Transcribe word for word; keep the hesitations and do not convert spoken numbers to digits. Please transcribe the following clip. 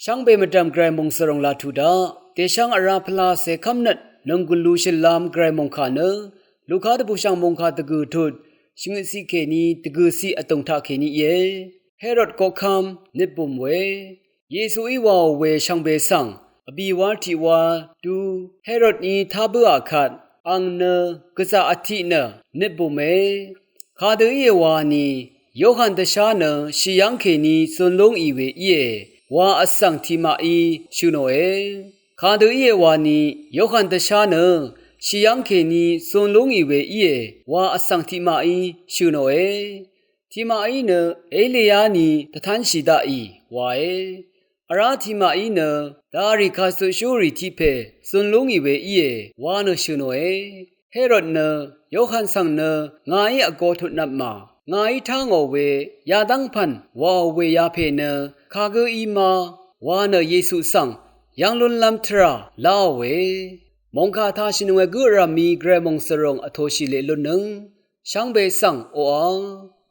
Shvngbe mvdv̀m gvray mòngsvròng laq tuq daq, dèshv́ng vrá pvlacè kv́mnøt nònggùlu shø̀nlv̄m gvray mòngkà nø, Luka dvbùshv̀ng mòngkà dvgø̀ tut, shvngøtciq kèní dvgø̀ciq vdùng taqkèní íe. Herod koqkv́m nøtbùm we, Yesuí wàò we shvngbe svng, vbì wal tiq wal dú Herodní tá bǿà kvt, ang nø gvzà vtiq nø nøtbùme. Kadø íe wani, Yohan dvshá nø shì yv́ng kèní zun lúngì we íe wa vsvng tiqmaqí shø̀ nòe. Kadø íe wani, Yohan dvshá nø shì yv́ng kèní zun lúngì we íe wa vsvng tiqmaqí shø̀ nòe. Tiqmaqí nø Eliyaní dvtánshì daqì wae. Vrá tiqmaqí nø darì kàcøqshúrì tiq pè zun lúngì we íe wa nø shø̀ nòe. Herod nø Yohan svng nø ngàí vgo tutnvpmà, ngàí tá ngò we yadv́ng pv̀n wàò we yapè nø kagǿ í má wa nø Yesu svng yv́ng lúnlv́m tvrà láòe. Mòngkà taq shìnøng we gǿ vrv̀mí gvray mòngsvròng vtōshì leq lúnnøng shvngbe svng oqà